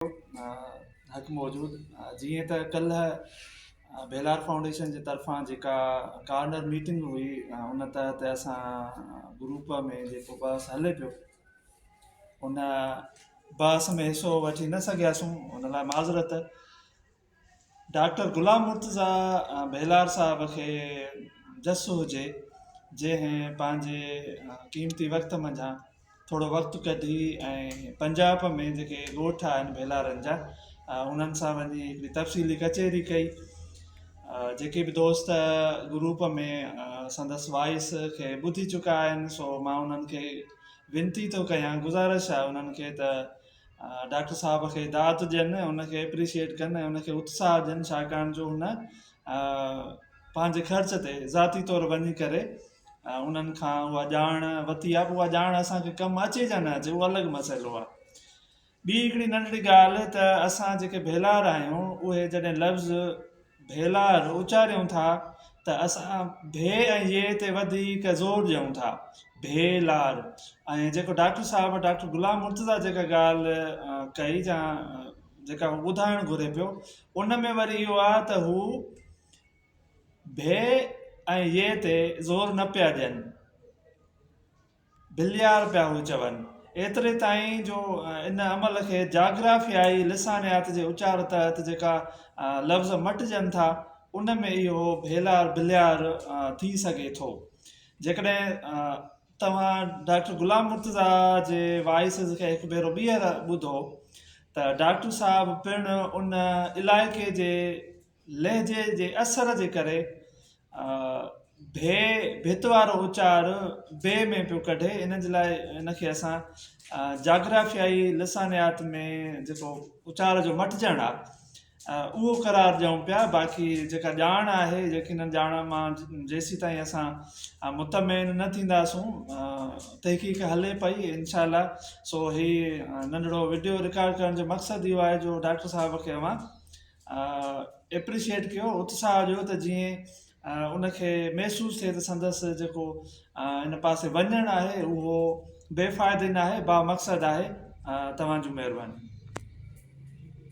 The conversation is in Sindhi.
حق موجود جيئن ته ڪلهه ڀيلار فائونڊيشن جي طرفان جيڪا ڪارنر ميٽنگ هئي ان تحت اسان گروپ ۾ جيڪو بحث هلي پيو ان بحث ۾ حصو وٺي نه سگهياسون ان لاء معذرت ڊاڪٽر غلام مرتضيٰ ڀيلار صاحب کي جس هجي جنهن پنهنجي قيمتي وقت منجهان ٿورو وقت ڪڍي ۽ پنجاب ۾ جيڪي ڳوٺ آهن ڀيلارن جا انهن سان وڃي هڪڙي تفصيلي ڪچهري ڪئي جيڪي به دوست گروپ ۾ سندس وائس کي ٻڌي چڪا آهن سو مان انهن کي وينتي ٿو ڪيان گذارش آهي انهن کي ته ڊاڪٽر صاحب کي داد ڏين ان کي اپريشيئيٽ ڪن ۽ ان کي اتساهه ڏين ڇاڪاڻ جو هن پنهنجي خرچ تي ذاتي طور وڃي ڪري انهن کان اها ڄاڻ ورتي آهي اها ڄاڻ اسانکي ڪم اچي يا نه اچي اهو الڳ مسئلو آهي ٻي هڪڙي ننڍڙي ڳالهه ته اسان جيڪي ڀيلار آهيون اهي جڏهن لفظ ڀيلار اچاريون ٿا ته اسان ڀي ۽ يي تي وڌيڪ زور ڏيون ٿا، ڀيلار. ۽ جيڪو ڊاڪٽر صاحب ڊاڪٽر غلام مرتضيٰ جيڪا ڳالهه ڪئي يا جيڪا هو ٻڌائڻ گهري پيو ان ۾ وري اهو آهي ته هو ڀي ۽ يي تي زور نه پيا ڏين. بليار پيا هو چون. ايتري تائين جو ان عمل کي جاگرافيائي لسانيات جي اچار تحت جيڪا لفظ مٽجن ٿا، ان ۾ اهو ڀيلار بليار ٿي سگهي ٿو. جيڪڏهن توهان ڊاڪٽر غلام مرتضيٰ جي وائسز کي هڪ ڀيرو ٻيهر ٻڌو ته ڊاڪٽر صاحب پڻ ان علائقي جي لهجي جي اثر جي ڪري ڀي ڀت وارو اچار بي ۾ پيو ڪڍي ان جي لاء ان کي اسان جاگرافيائي لسانيات ۾ جيڪو اچار جو مٽجڻ آ اهو قرار ڏيون پيا باقي جيڪا ڄاڻ آهي يقينن ڄاڻ مان جيسين تائين اسان مطمئن نه ٿينداسون تحقيق هلي پئي انشاء الله سو هي ننڍڙو وڊيو رڪارڊ ڪرڻ جو مقصد اهو آهي جو ڊاڪٽر صاحب کي اوهان ايپريشيئيٽ ڪيو اتساهه ڏيو ته جيئن ان کي محسوس ٿئي ته سندس جيڪو ان پاسي وڃڻ آهي اهو بي فائدي ناهي با مقصد آهي توهان جون مهربانيون.